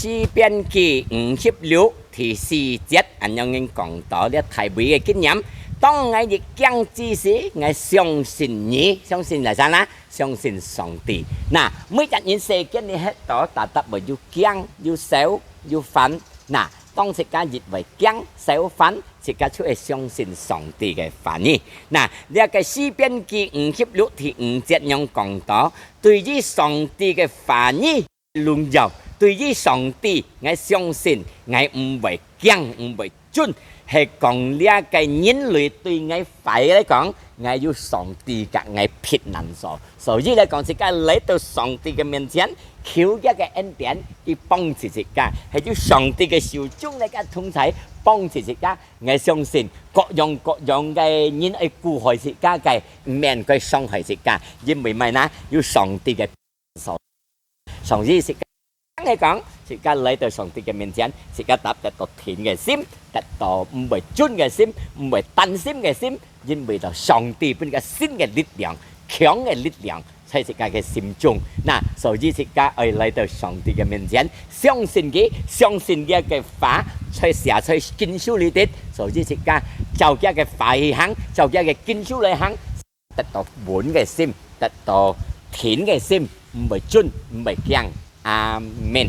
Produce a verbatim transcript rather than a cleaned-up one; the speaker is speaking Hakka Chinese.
詩篇記五十六第四節，恁樣人講到這大衛个經驗：當𠊎一驚之時，𠊎相信你，相信哪儕啦？相信上帝。那每隻人世間裡歇到，tetap會有驚、有愁、有煩。那當自家一會驚、愁、煩，自家就會相信上帝个話語。那這个詩篇記五十六第五節樣講到：對於上帝个話語， 榮耀，對於上帝，𠊎相信，𠊎毋會驚，毋會顫。係講這个人類對𠊎壞來講，𠊎有上帝佮𠊎避難所。所以來講，自家來到上帝个面前，求佢个恩典，佢幫助自家，係有上帝个手中來个同在，幫助自家。𠊎相信，各樣各樣个人愛苦害自家个，毋免佢傷害自家，因為麼个呢？有上帝个所 所以自家來講，自家來到上帝个面前，自家tetap得到定个心，得到毋會顫个心，毋會擔心个心，因為到上帝分个新个力量，強个力量在自家个心中。那所以自家愛來到上帝个面前，相信佢，相信佢个話，在寫在經書裡底。所以自家照佢个話去行，照佢个經書來行， 得到穩个心，得到定个心，毋會顫，毋會驚。阿們。